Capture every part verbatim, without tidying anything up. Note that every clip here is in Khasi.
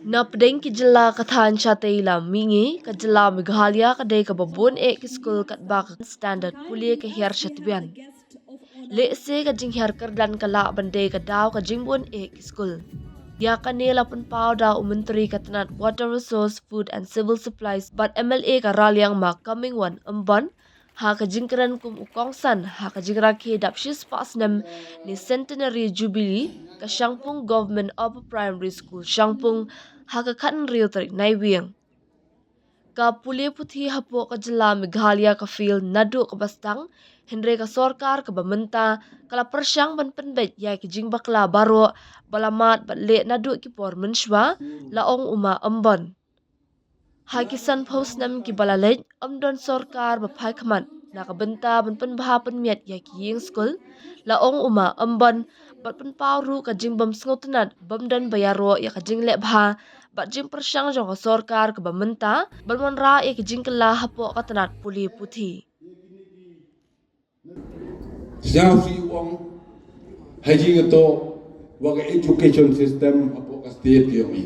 Na pdeng ki jylla ka thaiñ shatei la mihngi, ka jylla Meghalaya ka dei kaba bun eh ki skul katba ka standard pule ka hiar shatbian. Lehse ka jinghiar kyrdan ka lah ban dei ka daw ka jingbun eh ki skul. Ïa kane la pynpaw da u Myntri ka tnat Water Resource, Food and Civil Supplies bad M L A ka Raliang, ma Comingone Ymbon, ha ka jingkren kum u kongsan ha ka jingrakhe dap shispah snem ne Centenary Jubilee ka Shangpung Government Upper Primary School, Shangpung, ha ka khathynriew tarik Naiwieng. Ka pule puthi hapoh ka jylla Meghalaya ka fail naduh kaba sdang, hynrei ka sorkar kaba mynta ka la pyrshang ban pynbeit ïa ki jingbakla baroh ba la mad bad leh naduh ki por mynshuwa, la ong u ma Ymbon. Ha ki sanphew snem kiba la leit, ym don sorkar ba phai khmat na ka bynta ban pynbha pynmiat ïa ki ïing skul, la ong u ma Ymbon, bad pynpaw ruh ka jingbym sngewtynnad bym don ba ïaroh ïa ka jingleh bha bad jingpyrshang jong ka sorkar kaba mynta ban wanrah ïa ki jingkylla hapoh ka tnat pule puthi. Sngewsih u ong ha jingto wa ka education system hapoh ka state ka jong i.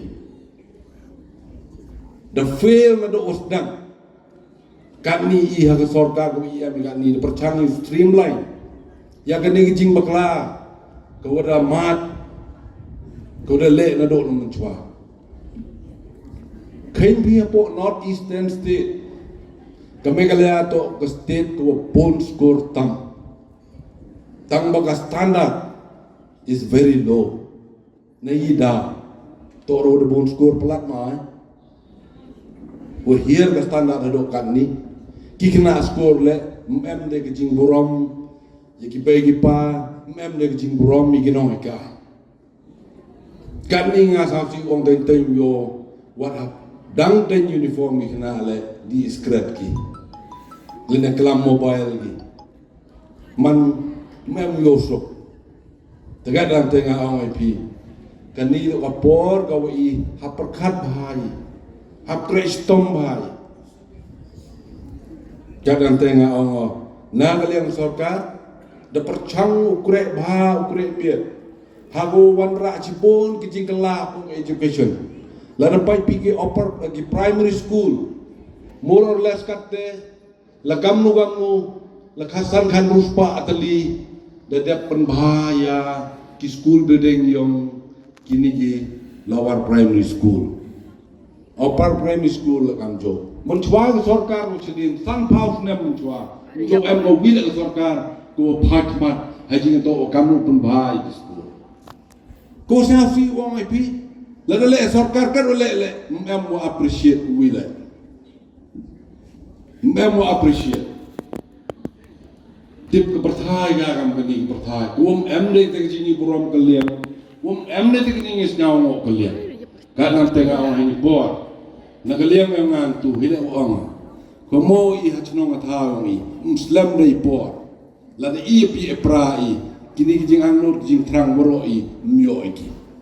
Da fail naduh u sdang. Katni i ha ka sorkar ka i em katni da pyrshang i streamline ïa kane ka jingbakla ka wa da mad, ka wa da leh naduh na mynshwa. Khein phi hapoh North Eastern State, ka Meghalaya toh ka state ka wa bun skur tam. Tang ba ka standard is very low. Na i da toh ro da bun skur palat mai. Wa hiar ka standard haduh katni. Ki khynnah skur leh, ym em de ka jingburom ïa ki bei ki pa, ym em de ka jingburom ïa ki nong ïa ki ai. Katni nga sngewsih u ong teng teng ïoh wat hap dang teng uniform ki khynnah leh di scrap ki. Lane klam mobile ki. Man mem ïoh suk. Te katno te nga ong ïa phi. Kani ka por ka wa i hap pyrkhat bha i. Hap trei shitom bha i. Katno te nga ong, na ka liang sorkar da pyrshang u kreh bha u kreh miet. Ha ka wanrah shibun ki jingkylla hapoh education. Lada peit phi ki upper, ki primary school, more or less katte la kamnu kamnu, la khatsan khatwei spah tylli da dep pynbha ïa ki school building jong kini ki lower primary school. Upper primary school la kamjooh. Mynshwa ka sorkar u shadien sanphew snem mynshwa. Jooh em ka wi la ka sorkar ka wa phai khmat ha jingto wa kamnu pynbha ïa ki school. Ko sngewsih u ong ïa phi, lada leh sorkar kat wa leh leh, ym em wa appreciate u wi leh. Ym em wa appreciate. Tip ka pyrthai ka kam kani ka pyrthai. Ka wa ym em de te ka jingïaburom ka liang. Ka wa ym em de te ka jingïasngew noh ka liang. Katno te nga ong ha ini por. Na ka liang em ngan tu hi leh wa ong. Ka mo i ha chnong ka thaw ong i. Ym slem de i por. Lada i ïa phi ïa pra i, kini ki jingangnud ki jingthrang baroh i ym ïoh ïa ki.